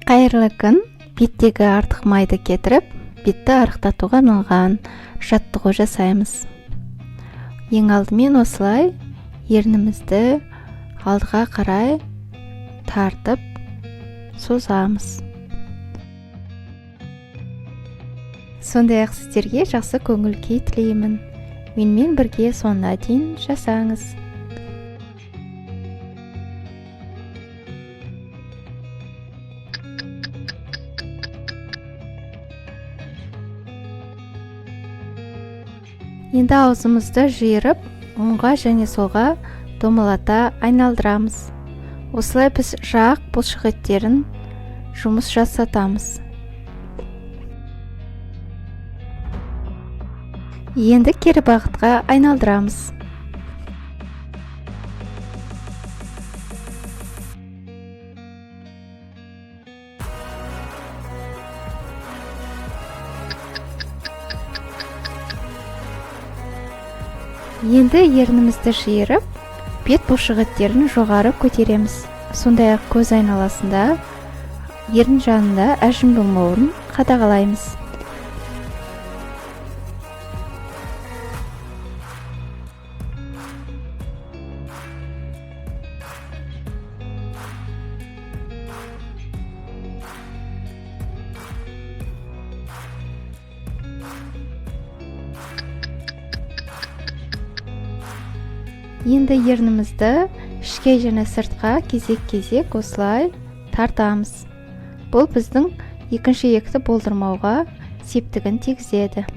Қайырлы күн! Беттегі артық майды кетіріп, бетті арықтатуға арналған жаттығу жасаймыз. Ең алдымен осылай ернімізді алдыға қарай тартып созамыз. Сондай-ақ сіздерге жақсы көңіл күй тілеймін. Менімен бірге соңына дейін жасаңыз. Енді аузымызды жиырып, оңға және солға домалата айналдырамыз. Осылай біз жақ бұлшық еттерін жұмыс жасатамыз. Енді кері бағытқа айналдырамыз. Енді ернімізді жиырып, бет бұлшық еттерін жоғары көтереміз. Сондай-ақ көз айналасында, ерін жанында әжім болмауын қадағалаймыз. Енді ернімізді ішке және сыртқа кезек-кезек осылай тартамыз. Бұл біздің екінші иекті болдырмауға септігін тигізеді.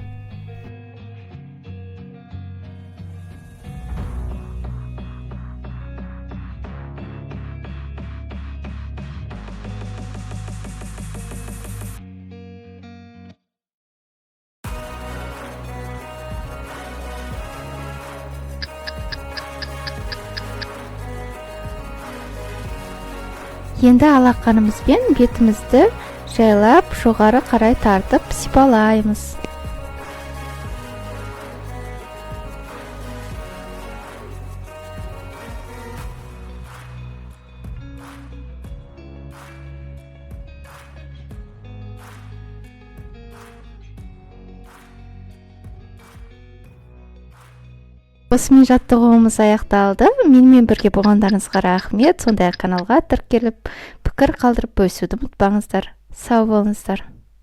Енді алақанымызбен бетімізді жайлап жоғары қарай тартып сипалаймыз. Осымен жаттығуымыз аяқталды. Менімен бірге болғандарыңызға рахмет. Сондай-ақ каналға тіркеліп, пікір қалдырып бөлісуді ұмытпаңыздар. Сау болыңыздар.